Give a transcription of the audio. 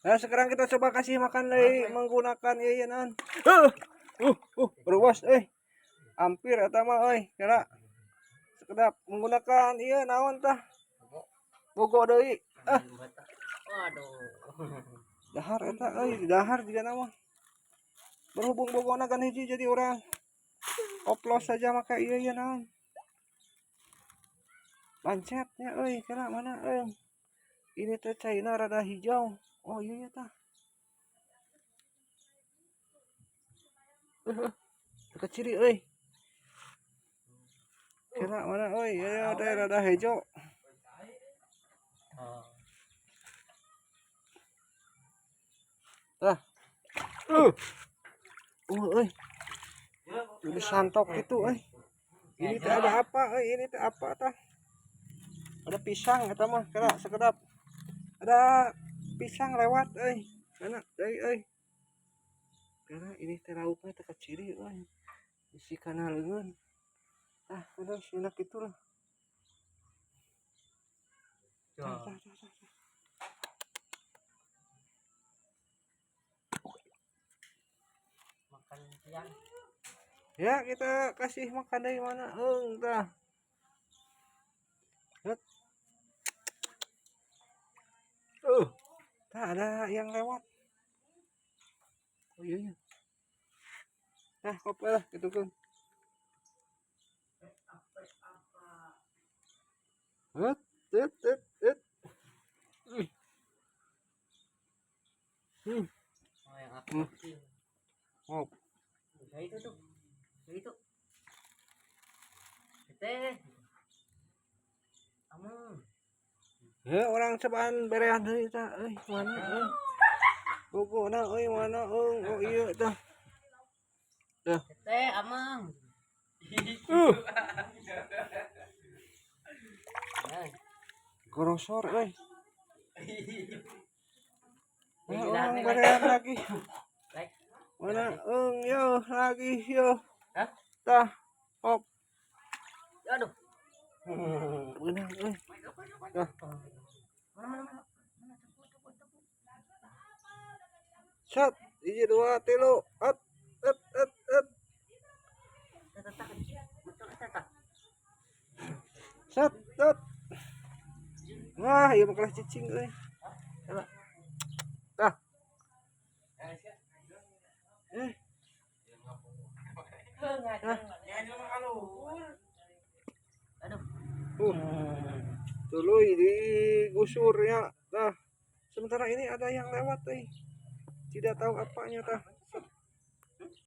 Nah, sekarang kita coba kasih makan deui menggunakan ieu ieu naon. Ruas euy. Hampir eta mah euy, kira. Sekedap menggunakan ieu naon tah? Bogo deui. Ah, Waduh. Dahar eta euy, dahar juga nama. Berhubung bogona kan hiji, jadi urang oplos saja make ieu ieu naon. Lancetnya euy, kira mana euy. Ini teh caina rada hijau. Oh iya ya tah. Teu ciri euy. Kira mana euy, ieu teh rada hejo. Oh. Tah. Euy. Udah santok itu euy. Ini teh ada apa euy? Ini teh apa tah? Ada pisang eta mah, kira sekedap. Ada pisang lewat euy. Mana deui euy. Karena ini teh lauknya teh kaciri euy. Isi kana leungeun. Ah, udah sinak itu lah. Tah, tah, tah, tah. Makan siang. Ya, kita kasih makan dari mana? Eung tah. Hut. Tah ada yang lewat. Oh iya iya. Nah, kopi lah gitu kan. Hut, hut, hut, hut. Oh, yang aku kecil. Oh. Ya itu tuh. Ya itu. Teh. Kamu. Ya, orang cobaan berean deui tah euy, mana euy. Bogona euy, mana euy. Oh iya tah. Dah. Teh amang. Gorosor euy. Ya, orang berean lagi. Mana eung yo lagi yo. Hah? Tah. Hop. Aduh. Beunang euy. Dah. Mana mana mana. Set, hiji dua tilu, at, at, at, at. Set, set. Wah, ieu mah kelas cicing euy. Tah. Eh. Aduh. Tuluy digusur ya. Tah. Sementara ini ada yang lewat euy. Tidak tahu apanya tah.